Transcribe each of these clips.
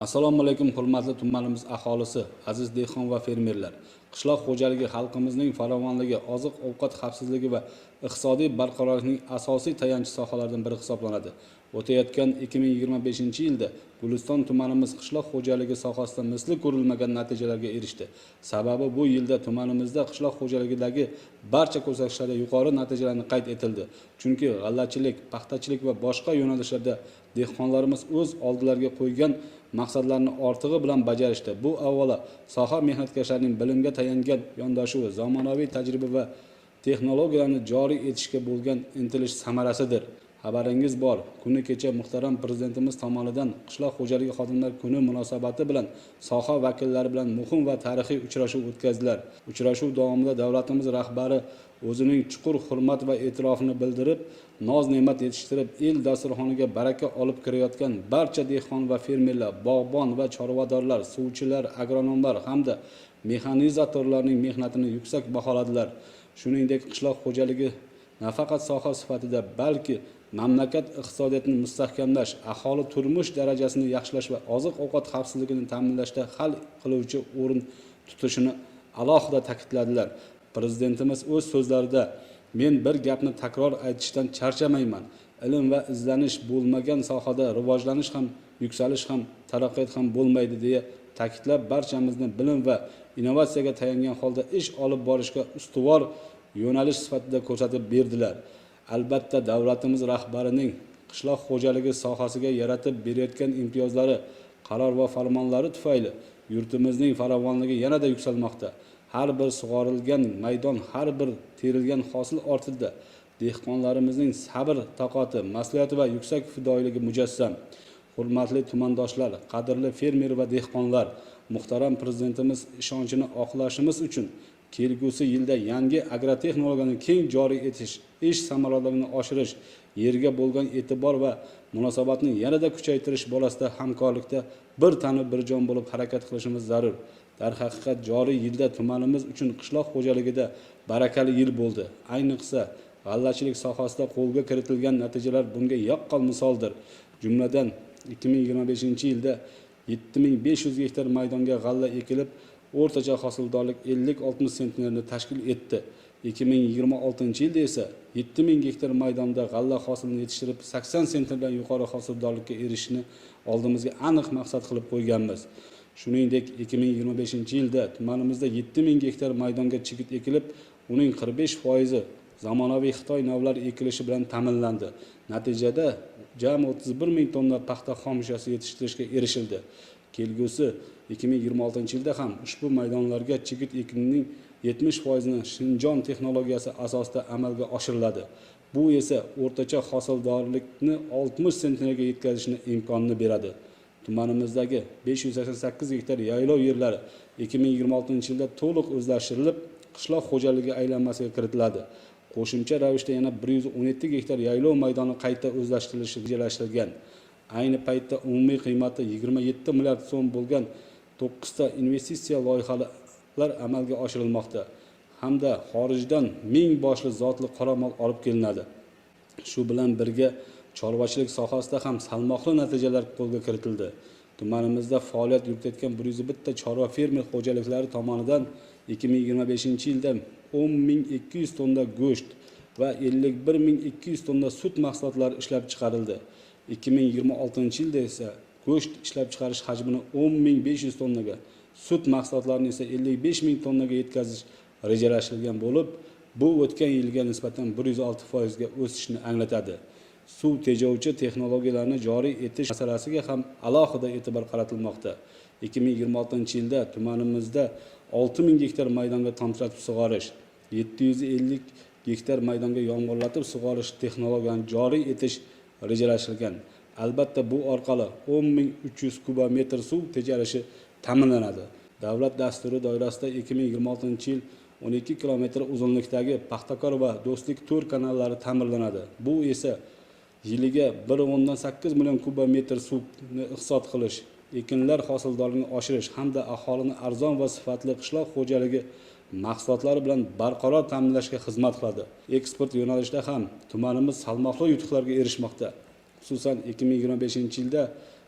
Assalomu alaykum, hurmatli tumanimiz aholisi, aziz dehqon va fermerlar. Qishloq xo'jaligi xalqimizning farovonligi, oziq-ovqat xavfsizligi va iqtisodiy barqarorlikning asosiy tayanch sohalaridan biri hisoblanadi. O'tayotgan 2025-yilda Guliston tumanimiz qishloq xo'jaligi sohasida misli ko'rilmagan natijalarga erishdi. Sababi bu yilda tumanimizda qishloq xo'jaligidagi barcha ko'rsatkichlarda yuqori natijalarni qayd etildi. Chunki g'allachilik, paxtachilik va boshqa yo'nalishlarda dehqonlarimiz o'z oldilariga qo'ygan maqsadlarni ortig'i bilan bajarishdi. Bu avvalo soha mehnatkashlarining bilimga tayangan yondashuvi, zamonaviy tajriba va texnologiyalarni joriy etishga bo'lgan intilish samarasidir. Xabaringiz bor, kuni kecha muhtaram prezidentimiz tomonidan Qishloq xo'jaligi xodimlar kuni munosabati bilan soha vakillari bilan muhim va tarixiy uchrashuv o'tkazdilar. Uchrashuv davomida davlatimiz rahbari o'zining chuqur hurmat va e'tirofini bildirib, noz-ne'mat yetishtirib, el dasturxoniga baraka olib kirayotgan barcha dehqon va fermerlar, bog'bon va chorvadorlar, suvchilar, agronomlar hamda mexanizatorlarning mehnatini yuksak baholadilar. Shuningdek, qishloq xo'jaligi nafaqat soha sifatida, balki mamlakat iqtisodiyotini mustahkamlash, aholi turmush darajasini yaxshilash va oziq-ovqat xavfsizligini ta'minlashda hal qiluvchi o'rin tutishini alohida ta'kidladilar. Prezidentimiz o'z so'zlarida: "Men bir gapni takror aytishdan charchamayman. Ilm va izlanish bo'lmagan sohada rivojlanish ham, yuksalish ham, taraqqiyot ham bo'lmaydi", deya ta'kidlab, barchamizni bilim va innovatsiyaga tayangan holda ish olib borishga ustuvor yo'nalish sifatida ko'rsatib berdilar. Albatta, davlatimiz rahbarining qishloq xo'jaligi sohasiga yaratib berayotgan imtiyozlari, qaror va farmonlari tufayli yurtimizning farovonligi yanada yuksalmoqda. Har bir sug'orilgan maydon, har bir terilgan hosil ortida dehqonlarimizning sabr toqati, mas'uliyati va yuksak fidoyiligi mujassam. Hurmatli tumandoshlar, qadrli fermer va dehqonlar, muhtaram prezidentimiz ishonchini oqlashimiz uchun kelgusi yilda yangi agrotexnologiyani keng joriy etish, ish samaradorligini oshirish, yerga bo'lgan e'tibor va munosabatni yanada kuchaytirish borasida hamkorlikda bir tanu bir jon bo'lib harakat qilishimiz zarur. Darhaqiqat, joriy yilda tumanimiz uchun qishloq xo'jaligida barakali yil bo'ldi. Ayniqsa, g'allachilik sohasida qo'lga kiritilgan natijalar bunga yaqqol misoldir. Jumladan, 2025-yilda 7500 gektar maydonga g'alla ekilib, o'rtacha hosildorlik 50-60 sentnerni tashkil etdi. 2026-yilda esa 7000 gektar maydonda g'alla hosilini yetishtirib, 80 sentnerdan yuqori hosildorlikka erishishni oldimizga aniq maqsad qilib qo'yganmiz. Shuningdek, 2025-yilda tumanimizda 7000 gektar maydonga chigit ekilib, uning 45% zamonaviy Xitoy navlari ekilishi bilan ta'minlandi. Natijada jami 31 ming tonna paxta xomashyosi yetishtirishga erishildi. Kelgusi 2026-yilda ham ushbu maydonlarga chigit ekinining 70%ni Shinjon texnologiyasi asosida amalga oshiriladi. Bu esa o'rtacha hosildorlikni 60 sentnerga yetkazishni imkonini beradi. Tumanimizdagi 588 gektar yaylov yerlari 2026-yilda to'liq o'zlashtirilib, qishloq xo'jaligi aylanmasiga kiritiladi. Qo'shimcha ravishda yana 117 gektar yaylov maydoni qayta o'zlashtirilishi rejalashtirilgan. Ayni paytda umumiy qiymati 27 milliard so'm bo'lgan 9 ta investitsiya loyihalar amalga oshirilmoqda hamda xorijdan 1000 boshli zotli qoramol olib kelinadi. Shu bilan birga chorvachilik sohasida ham salmoqli natijalar qo'lga kiritildi. Tumanimizda faoliyat yuritayotgan 101 ta chorva fermer xo'jaliklari tomonidan 2025-yilda 10 200 tonna go'sht va 51 200 tonna sut mahsulotlari ishlab chiqarildi. 2026-yilda esa go'sht ishlab chiqarish hajmini 10 500 tonnaga, sut mahsulotlarini esa 55 ming tonnaga yetkazish rejalashtirilgan bo'lib, bu o'tgan yilga nisbatan 106% ga o'sishni anglatadi. Suv tejovchi texnologiyalarni joriy etish masalasiga ham alohida e'tibor qaratilmoqda. 2026-yilda tumanimizda 6000 gektar maydonga tomchilatib sug'orish, 750 gektar maydonga yomg'irlatib sug'orish texnologiyani joriy etish rejalashtirilgan. Albatta, bu orqali 10 300 kubometr suv tejalishi ta'minlanadi. Davlat dasturi doirasida 2026-yil 12 kilometr uzunlikdagi Paxtakor va Do'stlik to'r kanallari ta'mirlanadi. Bu esa yiliga 1,8 million kubometr suvni iqtisod qilish, ekinlar hosildorligini oshirish hamda aholini arzon va sifatli qishloq xo'jaligi mahsulotlari bilan barqaror ta'minlashga xizmat qiladi. Eksport yo'nalishida ham tumanimiz salmoqli yutuqlarga erishmoqda. Xususan, 2025-yilda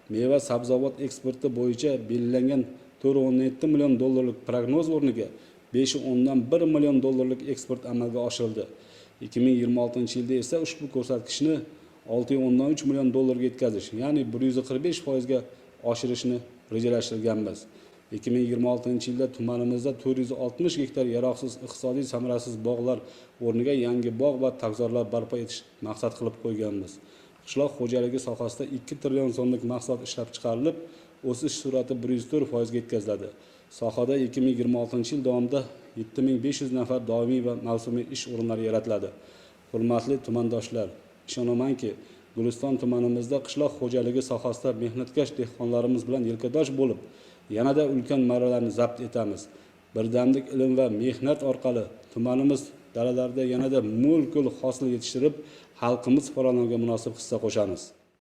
Meva sabzavot eksporti bo'yicha belgilangan 4,7 million dollarlik prognoz o'rniga 5,1 million dollarlik eksport amalga oshirildi. 2026-yilda esa ushbu ko'rsatkichni 6,3 million dollarga yetkazish, ya'ni 145% ga oshirishni rejalashtirganmiz. 2026-yilda tumanimizda 460 gektar yaroqsiz, iqtisodiy samarasiz bog'lar o'rniga yangi bog' va tokzorlar barpo etish maqsad qilib qo'yganmiz. Qishloq xo'jaligi sohasida 2 trillion so'mlik mahsulot ishlab chiqarilib, o'sish sur'ati 104% ga yetkaziladi. Sohada 2026-yil davomida 7500 nafar doimiy va mavsumiy ish o'rinlari yaratiladi. Hurmatli tumandoshlar, ishonamanki, Guliston tumanimizda qishloq xo'jaligi sohasida mehnatkash dehqonlarimiz bilan yelkadosh bo'lib, yanada ulkan marralarni zabt etamiz. Birdamlik, ilm va mehnat orqali tumanimiz dalalarida yanada mo'l-ko'l hosil yetishtirib, xalqimiz farovonligiga munosib hissa qo'shamiz.